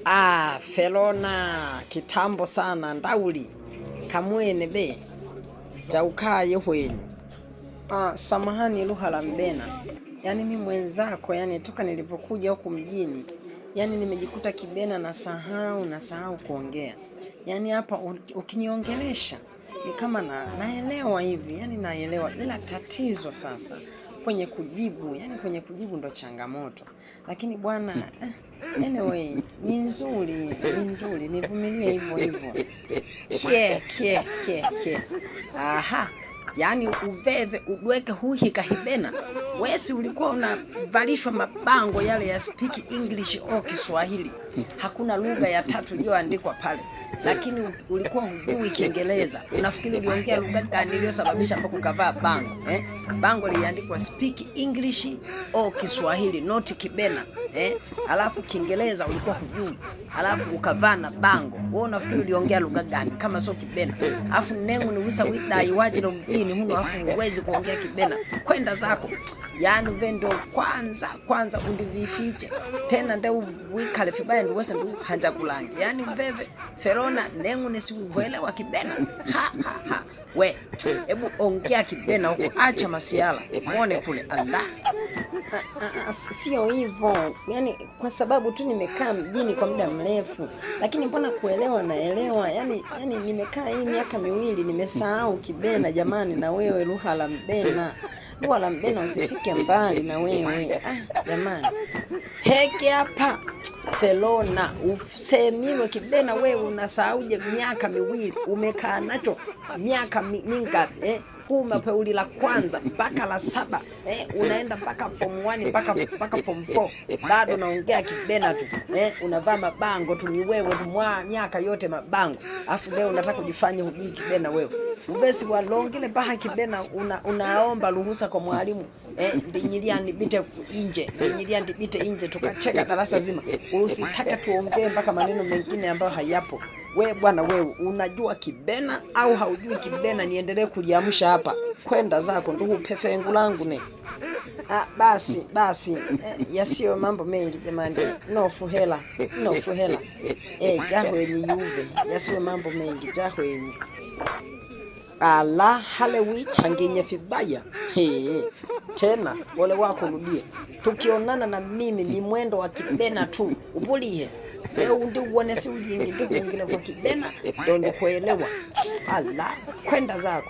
Ah, Felona kitambo sana ndauli kamwene be jaukaye hwenyu. Ah, samahani lugha la Mbena, yaani mi mwenzako, yani toka nilivyokuja huku mjini, yani nimejikuta Kibena na sahau kuongea. Yaani hapa ukiniongelesha ni kama naelewa hivi, yani naelewa, ila tatizo sasa kwenye kujibu, yani kwenye kujibu ndo changamoto. Lakini bwana, anyway, ni nzuri, ni nzuri, nivumilie hivyo hivyo. Kye kye kye kye. Aha. Yaani uveve udweke huhika hibena. Wesi ulikuwa unavalishwa mabango yale ya speak English au Kiswahili. Hakuna lugha ya tatu iliyoandikwa pale. Lakini ulikuwa hujui Kiingereza. Unafikiri uliongea lugha gani iliyosababisha mpaka ukavaa bango, eh? Bango liliandikwa speak English au Kiswahili, not Kibena, eh? Alafu Kiingereza ulikuwa hujui. Alafu ukavaa na bango. Wewe unafikiri uliongea lugha gani kama sio Kibena? Alafu nengu ni wisa widai wajilo mjini huno, alafu huwezi kuongea Kibena. Kwenda zako. Yaani vendo kwanza kwanza undivifiche tena nde wikale vibaya ndiwese ndu hanja kulangi. Yaani veve Ferona nengu nisiuelewa Kibena. Ha ha ha. We, hebu ongea Kibena huko, acha masiala. Muone kule Allah. Sio hivyo, yaani kwa sababu tu nimekaa mjini kwa muda mrefu, lakini mbona kuelewa naelewa. Yani nimekaa hii miaka miwili nimesahau Kibena jamani. Na wewe lugha la Mbena, lugha la Mbena usifike mbali na wewe. Ah, jamani, heke hapa Felona, usemilwe Kibena, wewe unasahauje miaka miwili umekaa nacho miaka mingapi, eh? Huu umepeuli la kwanza mpaka la saba, eh? Unaenda mpaka form 1 mpaka form 4 bado unaongea Kibena tu, eh? Unavaa mabango tu, ni wewe tu mwa miaka yote mabango, afu leo unataka kujifanya hujui Kibena wewe. Uvesi walongile mpaka Kibena unaomba ruhusa kwa mwalimu, eh, ndinyilia nibite inje, ndinyilia ndibite inje, tukacheka darasa zima. Usitake tuongee mpaka maneno mengine ambayo hayapo. We bwana wewe, unajua Kibena au haujui Kibena? Niendelee kuliamsha hapa. Kwenda zako ndugu pefengu langu ne. Ah, basi basi, yasiyo mambo mengi jamani. No fuhela, no fuhela. Jahwenyi yuve, yasiwe mambo mengi jahwenyi. Ala hale wichanginye vibaya. He, tena ole wako rudie. Tukionana na mimi ni mwendo wa Kibena tu. Upulie. Leo ndi uone si ujingi ndi kuingila kwa Kibena ndo ndikuelewa. Ala, kwenda zako.